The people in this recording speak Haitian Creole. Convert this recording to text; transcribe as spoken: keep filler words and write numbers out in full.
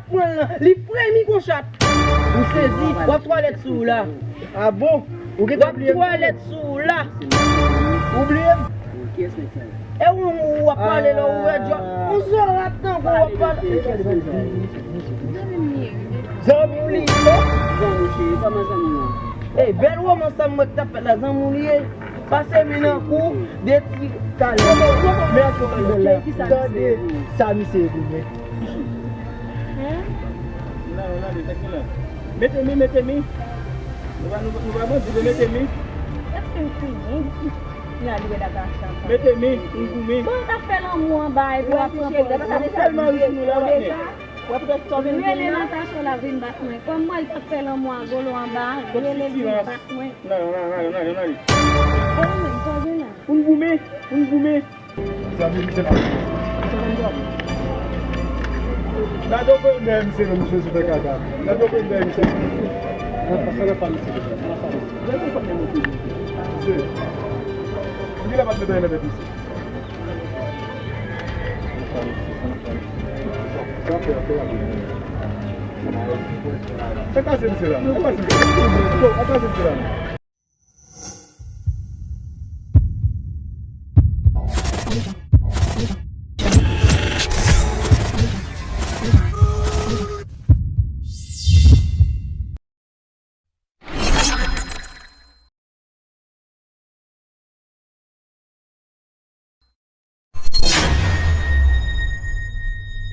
Pran l lan, li premi gon chat. Ou sezi, w ap twalèt sou ou la. A bon? Ou gentan bliye m? W ap twalèt sou ou la. Ou bliye m? E ou, ou ap pale la, ou rèd jò. Ou zorat tankou w ap pale. Zanmi w li ye. Zanmi w cheri, kòman zanmi w? Ey, bèl romans sa mwen t ap fè la, zanmi w li ye. Pase mi nan kou, de ti kalè. Mèsi ti bèl la. Tande sa misye goumen. Mete mi, mete mi. Nou pa, nou, nou pa bandi, men mete mi. Èske m fini? Mete mi, m goumen. Bon, w t ap fè lanmou anba epi w ap pran pòz. Tèlman ri sou nou la, patnè. W ap rete sòt. Rele Natacha la vin bat mwen. Kòm mwen t ap fè lanmou a Golo anba, rele l vin bat mwen. Nan, nan, nan, nan, nan, nan. Pou m goumen, pou m goumen. Zanmi m, se pa. Gade yon pwen dèyè misye, non, misye sou fè kaka. Gade yon pwen dèyè misye. Sa nan fami, se sa nan fami. Gade yon pwen dèyè misye. Misye. Pou ki lè pa t mete nan tèt misye? Sa fè, fè la. Fè kaze misye la. Fè kaze misye la. Fè kaze misye la.